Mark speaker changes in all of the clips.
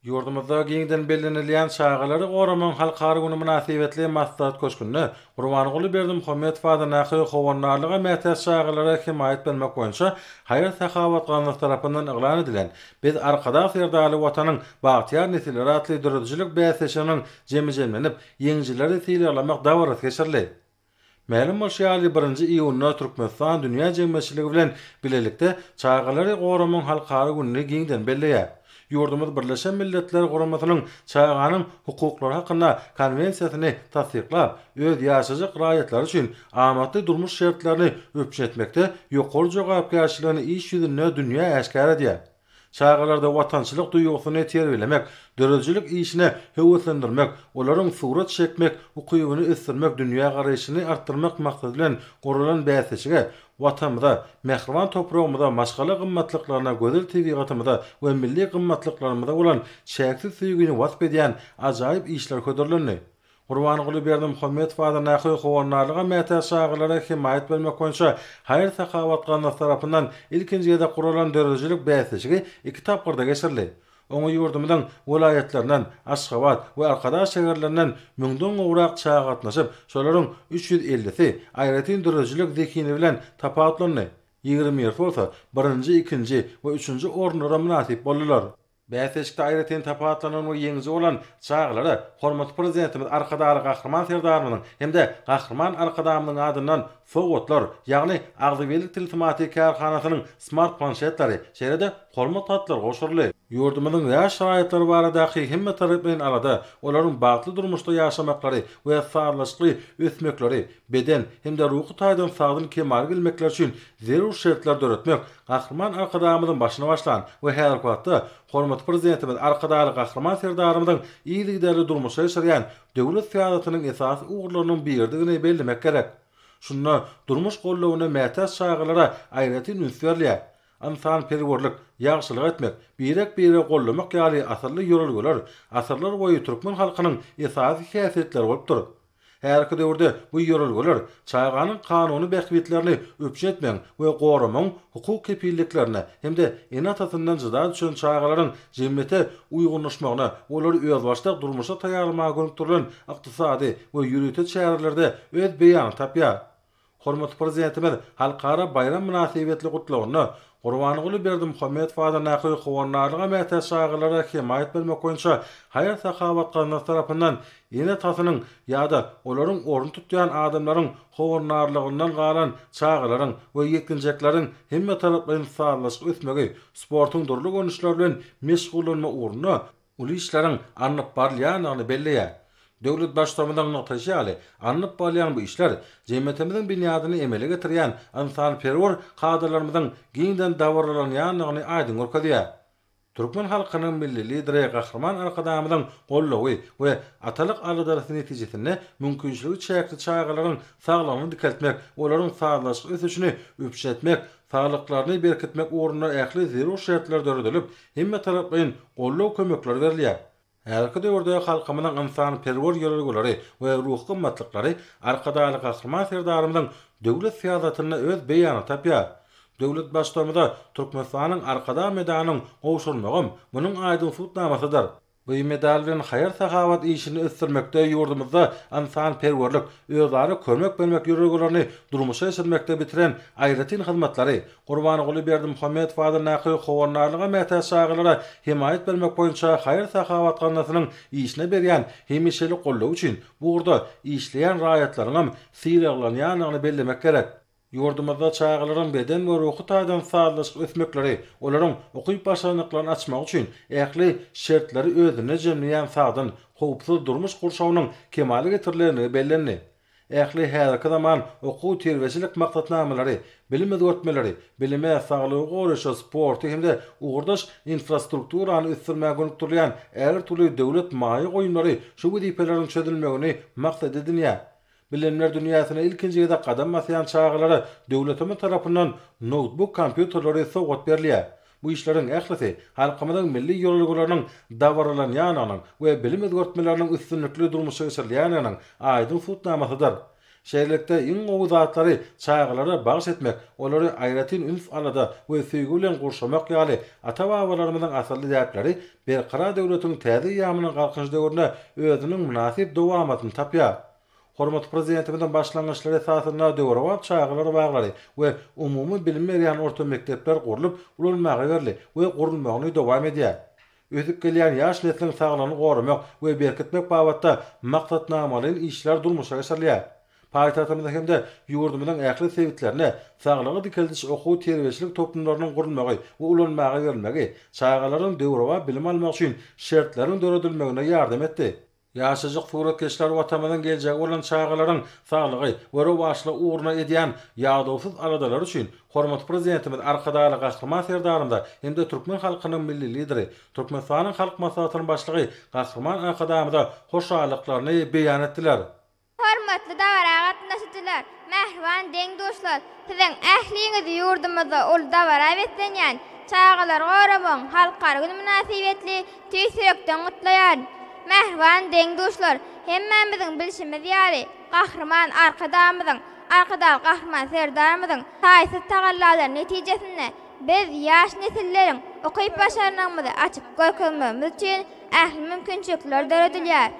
Speaker 1: Ýurdumyzda giňden bellenilýän Çagalary goramagyň halkara güni mynasybetli Maslahat köşgünde Gurbanguly Berdimuhamedow adyndaky Howandarlyga mätäç çagalara hemaýat bermek boýunça haýyr-sahawat gaznasy tarapyndan yglan edilen Biz Arkadag Serdarly Watanyň bagtyýar nesilleri atly döredijilik bäsleşiginiň jemi jemlenip, ýeňijileri sylaglamak dabarasy geçirildi. Mälim bolşy ýaly, birinji iýunda Türkmenistan dünýä jemgyýetçiligi bilen bilelikde Çagalary goramagyň halkara gününi giňden belleýär. Ýurdumyz Birleşen Milletler Guramasynyň Çaganyň hukuklary hakynda Konwensiýasyny tassyklap, öz ýaşajyk raýatlary üçin amatly durmuş şertlerini üpjün etmekde ýokary jogapkärçiligini iş ýüzünde dünýä äşgär edýär. Çagalarda watançylyk duýgusyny terbiýelemek, döredijilik işine höweslendirmek, olaryň surat çekmek ukybyny ösdürmek, dünýägaraýşyny artdyrmak maksady bilen guralan bäsleşige Watanymyza, mähriban topragymyza, maşgala gymmatlyklaryna, gözel tebigatymyza we milli gymmatlyklarymyza bolan çäksiz söýgini wasp edýän ajaýyp işler hödürlendi. Gurbanguly Berdimuhamedow adyndaky Howandarlyga mätäç çagalara hemaýat bermek boýunça haýyr-sahawat gaznasy tarapyndan ilkinji gezek guralan döredijilik bäsleşigi iki tapgyrda geçirildi. Oňa ýurdumyzyň welaýatlaryndan, Aşgabat we Arkadag şäherlerinden müňden gowrak çaga gatnaşyp, şolaryň 350-si aýratyn döredijilik zehini bilen tapawutlandy, ýigrimi birisi bolsa birinji, ikinji we üçünji orunlara mynasyp boldular. Bäsleşikde aýratyn tapawutlanan we ýeňiji bolan çagalara hormatly Prezidentimiz Arkadagly Gahryman Serdarymyzyň hem-de Gahryman Arkadagymyzyň adyndan sowgatlar, ýagny Agzybirlik tilsimaty kärhanasynyň smart-planşetleri, şeýle-de hormat hatlary gowşuryldy. Ýurdumyzyň ýaş raýatlary baradaky hemmetaraplaýyn alada, olaryň bagtly durmuşda ýaşamaklary we sazlaşykly ösmekleri, beden hem-de ruhy taýdan sagdyn kemala gelmekleri üçin zerur şertleri döretmek Gahryman Arkadagymyzyň başyny başlan we häzirki wagtda hormatly Prezidentimiz Arkadagly Gahryman Serdarymyzyň yzygiderli durmuşa geçirýän döwlet syýasatynyň esasy ugurlarynyň biridigini bellemek gerek. Şunda durmuş goldawyna mätäç çagalara aýratyn üns berilýär. Ynsanperwerlik, ýagşylyk etmek, birek-biregi goldamak ýaly asylly ýörelgeler asyrlar boýy türkmen halkynyň esasy häsiýetleri bolupdyr. Häzirki döwürde bu ýörelgeler çaganyň kanuny bähbitlerini üpjün etmegiň we goramagyň hukuk kepilliklerine hem-de ene-atasyndan jyda düşen çagalaryň jemgyýete uýgunlaşmagyna, olary özbaşdak durmuşa taýýarlamaga gönükdirilen ykdysady we ýörite çärelerde öz beýanyny tapýar. Hormatly Prezidentimiz Halkara baýram mynasybetli gutlagynda Gurbanguly Berdimuhamedow adyndaky Howandarlyga mätäç çagalara hemaýat bermek boýunça haýyr-sahawat gaznasy tarapyndan ene-atasynyň ýa-da olaryň ornuny tutýan adamlaryň howandarlygyndan galan çagalaryň we ýetginjekleriň hemmetaraplaýyn sazlaşykly ösmegi, sportuň dürli görnüşleri bilen meşgullanma ugrunda uly işleriň alnyp barylýandygyny belleýär. Döwlet Baştutanymyzyň nygtaýşy ýaly, alnyp barylýan bu işler jemgyýetimiziň binýadyny emele getirýän ynsanperwer kadalarymyzyň giňden dabaralanýandygyny aýdyň görkezýär. Türkmen halkynyň Milli Lideri Gahryman Arkadagymyzyň goldawy we atalyk aladalysy netijesinde mümkinçiligi çäkli çagalaryň saglygyny dikeltmek, olaryň sazlaşykly ösüşini üpjün etmek, saglyklaryny berkitmek ugrunda ähli zerur şertler döredilip, hemmetaraplaýyn goldaw-kömekler berilýär. Häzirki döwürde halkymyzyň ynsanperwer ýörelgeleri we ruhy gymmatlyklary Arkadagly Gahryman Serdarymyzyň döwlet syýasatynda öz beýanyny tapýar. Döwlet Baştutanymyza Türkmenistanyň Arkadag medalynyň gowşurylmagam munuň aýdyň subutnamasydyr. Bu medal bilen haýyr-sahawat işini ösdürmekde ýurdumyzda ynsanperwerlik, özara kömek bermek ýörelgelerini durmuşa geçirmekde bitiren aýratyn hyzmatlary, Gurbanguly Berdimuhamedow adyndaky Howandarlyga mätäç çagalara hemaýat bermek boýunça haýyr-sahawat gaznasynyň işine berýän hemişelik goldawy üçin bu ugurda işleýän raýatlaryňam sylaglanýandygyny bellemek gerek. Ýurdumyzda çagalaryň beden we ruhy taýdan sazlaşykly ösmekleri, olaryň ukyp-başarnyklaryny açmagy üçin ähli şertleri özünde jemleýän sagdyn, howpsuz durmuş gurşawynyň kemala getirilendigi bellendi. Ähli häzirki zaman okuw-terbiýeçilik maksatnamalary, bilim özgertmeleri, bilime, saglygy goraýşa, sporty hem-de ugurdaş infrastrukturany ösdürmäge gönükdirilýän ägirt uly döwlet maýa goýumlary şu wezipeleriň çözülmegini maksat edinýär. Bilimler dünýäsine ilkinji gezek gadam basýan çagalara döwletimiz tarapyndan noutbuk kompýuterleri sowgat berilýär. Bu işleriň ählisi halkymyzyň milli ýörelgeleriniň dabaralanýandygynyň we bilim özgertmeleriniň üstünlikli durmuşa geçirilýändiginiň aýdyň subutnamasydyr. Şeýlelikde, iň gowy zatlary çagalara bagyş etmek, olary aýratyn üns-alada we söýgi bilen gurşamak ýaly ata-babalarymyzyň asylly däpleri Berkarar döwletiň täze eýýamynyň Galkynyş döwründe özüniň mynasyp dowamatyny tapýar. Hormatly Prezidentimiziň başlangyçlary esasynda döwrebap çagalar baglary we umumy bilim berýän orta mekdepler gurlup ulanmaga berildi we gurulmagyny dowam edýär. Ösüp gelýän ýaş nesliň saglygyny goramak we berkitmek babatda maksatnamalaýyn işler durmuşa geçirilýär. Paýtagtymyzda hem-de ýurdumyzyň ähli sebitlerinde saglygy dikeldiş okuw-terbiýeçilik toplumlarynyň gurulmagy we ulanmaga berilmegi çagalaryň döwrebap bilim almagy üçin şertleriň döredilmegine ýardam etdi. Ýaşajyk suratkeşler Watanymyzyň geljegi bolan çagalaryň saglygy we rowaçlygy ugrunda edýän ýadawsyz aladalary üçin hormatly Prezidentimiz Arkadagly Gahryman Serdarymyza hem-de türkmen halkynyň Milli Lideri, Türkmenistanyň Halk Maslahatynyň Başlygy Gahryman Arkadagymyza hoşallyklaryny beýan etdiler.
Speaker 2: Hormatly dabara gatnaşyjylar, mähriban deň-duşlar, siziň ähliňizi ýurdumyzda uly dabara beslenýän Çagalary goramagyň halkara güni mynasybetli tüýs ýürekden gutlaýaryn. Mähriban deň-duşlar, hemmämiziň bilşimiz ýaly, Gahryman Arkadagymyzyň, Arkadagly Gahryman Serdarymyzyň taýsyz tagallalary netijesinde biz ýaş nesilleriň ukyp-başarnygymyzy açyp görkezmegimiz üçin ähli mümkinçilikler döredilýär.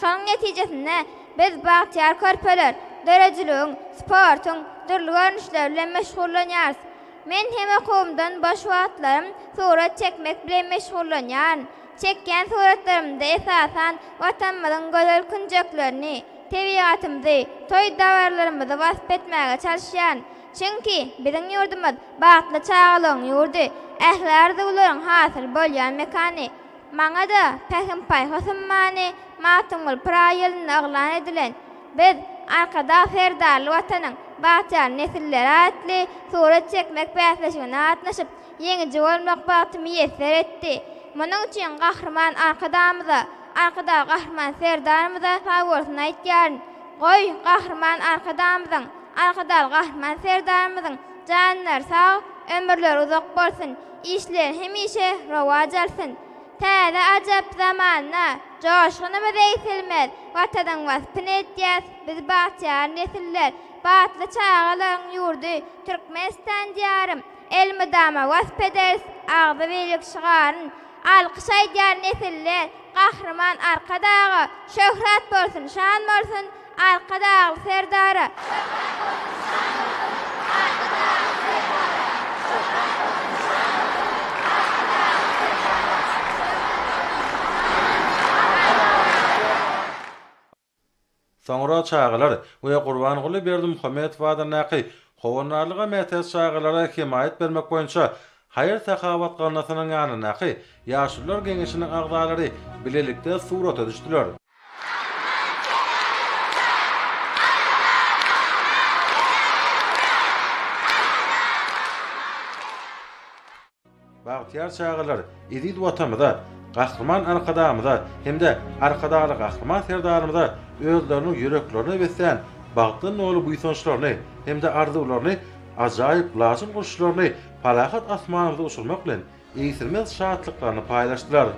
Speaker 2: Şonuň netijesinde, biz bagtyýar körpeler döredijiligiň, sportuň dürli görnüşleri bilen meşgullanýarys. Men hem okuwymdan boş wagtlarym surat çekmek bilen meşgullanýaryn. Çekýän suratlarymda esasan Watanymyzyň gözel künjeklerini, tebigatymyzy, toý-dabaralarymyzy wasp etmäge çalyşýaryn. Çünki biziň ýurdumyz bagtly çagalygyň ýurdy, ähli arzuwlaryň hasyl bolýan mekany. Maňa-da Pähim-paýhas ummany Magtymguly Pyragy ýylynda yglan edilen Biz, Arkadag Serdarly Watanyň bagtyýar nesilleri atly surat çekmek bäsleşigine gatnaşyp, ýeňiji bolmak bagty miýesser etdi. Munuň üçin Gahryman Arkadagymyza, Arkadag Gahryman Serdarymyza sagbolsun aýtýaryn. Goý, Gahryman Arkadagymyzyň, Arkadagly Gahryman Serdarymyzyň janlary sag, ömürleri uzak bolsun, işleri hemişe rowaç alsyn! Täze ajap zamanda joşgunymyz egsilmez, Watanyň waspyny edýäs biz bagtyýar nesiller. Bagtly çagalaryň ýurdy Türkmenistan Diýarym, elmydama wasp ederis agzybirlik şygaryn. Alkyş aýdýar nesiller Gahryman Arkadaga, Şöhrat bolsun, şan bolsun Arkadagly Serdara! Şöhrat bolsun, şan bolsun Arkadagly Serdara! Şöhrat bolsun, şan bolsun Arkadagly Serdara! Şöhrat bolsun, şan bolsun Arkadagly Serdara!
Speaker 1: Soňra çagalar we Gurbanguly Berdimuhamedow adyndaky Howandarlyga mätäç çagalara hemaýat bermek boýunça haýyr-sahawat gaznasynyň ýanyndaky Ýaşulular geňeşiniň agzalary bilelikde surata düşdüler. Bagtyýar çagalar eziz Watanymyza, Gahryman Arkadagymyza hem-de Arkadagly Gahryman Serdarymyza özleriniň ýüreklerine beslän bagtdan doly buýsançlaryny hem-de arzuwlaryny ajaýyp laçyn guşlaryny parahat asmanymyza uçurmak bilen, egsilmez şatlyklaryny paýlaşdylar.